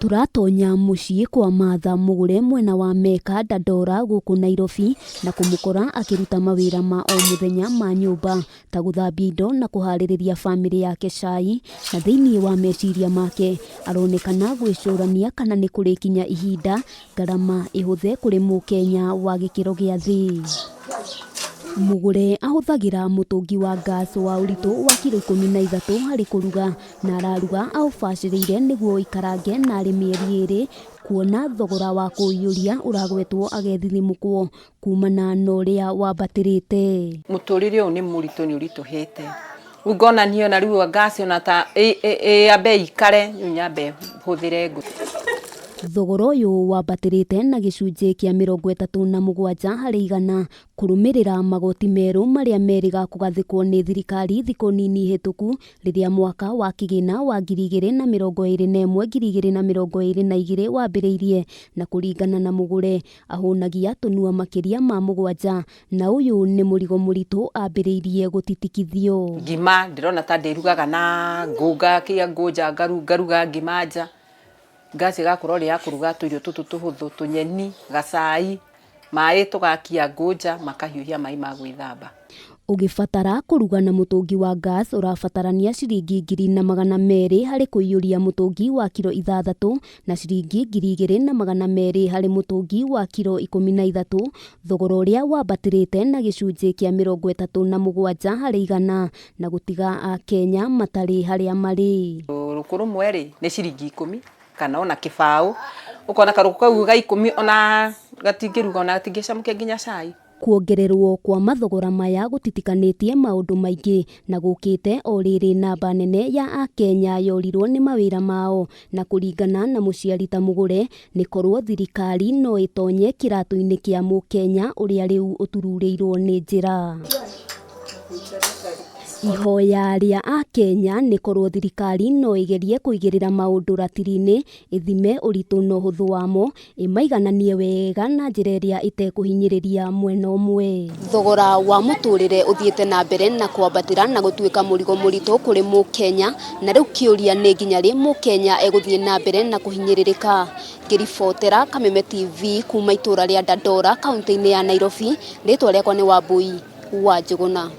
Tũratonya mũciĩ kwa Martha Mũgũre mwena wa Meka Dandora gũkũ Nairobi na kũmũkora akĩruta mawĩra ma o mũthenya ma nyũmba ta gũthambia indo na kũharĩrĩria bamĩrĩ yake cai, na thĩinĩ wa meciria make aronekana gwĩcũrania kana nĩ kũrĩkinya ihinda ngarama ĩhũthe kũrĩ mũkenya wa gĩkĩro gĩa thĩ. Mũgũre ahũthagĩra mũtũngi wa gas wa ũritũ wa kiro 13 harĩ kũruga na araruga aũbacĩrĩire nĩguo ũikarange narĩ mĩeri ĩrĩ kuona thogora wa kũũiyũria ũragwetwo agethithimũkwo kumana na ũrĩa wambatĩrĩte. Mũtũrĩre ũyũ nĩ mũritũ nĩ ũritũhĩte. Rĩu ngona niĩ ona rĩu gas ona ta ĩyambe ĩikare rĩu nyambe hũthĩre ngũ. Thogora ũyũ wambatĩrĩte na gĩcunjĩ kĩa 37 harĩ igana kũrũmĩrĩra magoti merũ marĩa merĩga kũgathĩkwo nĩ thirikari thikũ nini hĩtũku rĩrĩa mwaka wa kĩgĩna wa 2021 2022 wambĩrĩirie na kũringana na Mũgũre ahũnagia tũnua makĩria ma mũgwanja na ũyũ nĩ mũrigo mũritũ ambĩrĩirie gũtitikithio. Ngima ndĩrona ta ndĩrugaga na ngũ ngakia ngũ nja ngaruga ngima nja, gas ĩgakorwo ĩrĩ ya kũruga tũirio tũtũ tũhũthũ, tũnyeni, gacai, maĩ tũgakia ngũ nja makahiũhia maĩ ma gwĩthamba. Ũgĩbatara kũruga na mũtũngi wa gas ũrabatarania ciringi 1,200 harĩ kũiyũria mũtũngi wa kiro 6 na ciringi 2,200 harĩ mũtũngi wa kiro 13, thogora ũrĩa wambatĩrĩte na gĩcunjĩ kĩa 37 harĩ igana na gũtiga akenya matarĩ harĩa marĩ. Rũkũ rũmwe rĩ nĩ ciringi 10 kana ona kĩbaũ, ũkona karũkũ kau ga 10 ona gatingĩruga ona gatingĩcamũkia nginya cai. Kuongererwo kwa mathogora maya gũtitikanĩtie maũndũ maingĩ na gũkĩte o rĩrĩ namba nene ya akenya yorirwo nĩ mawĩra mao na kũringana na mũciari ta Mũgũre nĩ korwo thirikari no ĩtonye kĩratũ-inĩ kĩa mũkenya ũrĩa rĩu ũtururĩirwo nĩ njĩra. Ihoya rĩa akenya nĩ korwo thirikari no ĩgerie kũigĩrĩra maũndũ ratiri-inĩ ĩthime ũritũ na ũhũthũ wamo ĩmaigananie wega na njĩra ĩrĩa ĩtekũhinyĩrĩria mwena ũmwe. Thogora wa mũtũrĩre ũthiĩte na mbere na kwambatĩra na gũtuĩka mũrigo mũritũ kũrĩ mũkenya na rĩu kĩũria nĩ nginya rĩ mũkenya egũthiĩ na mbere na kũhinyĩrĩrĩka. Ngĩribotera Kameme TV kuma itũra rĩa Dandora kaunti-inĩ ya Nairobi, rĩtwa rĩakwa nĩ Wambui wa Njũgũna.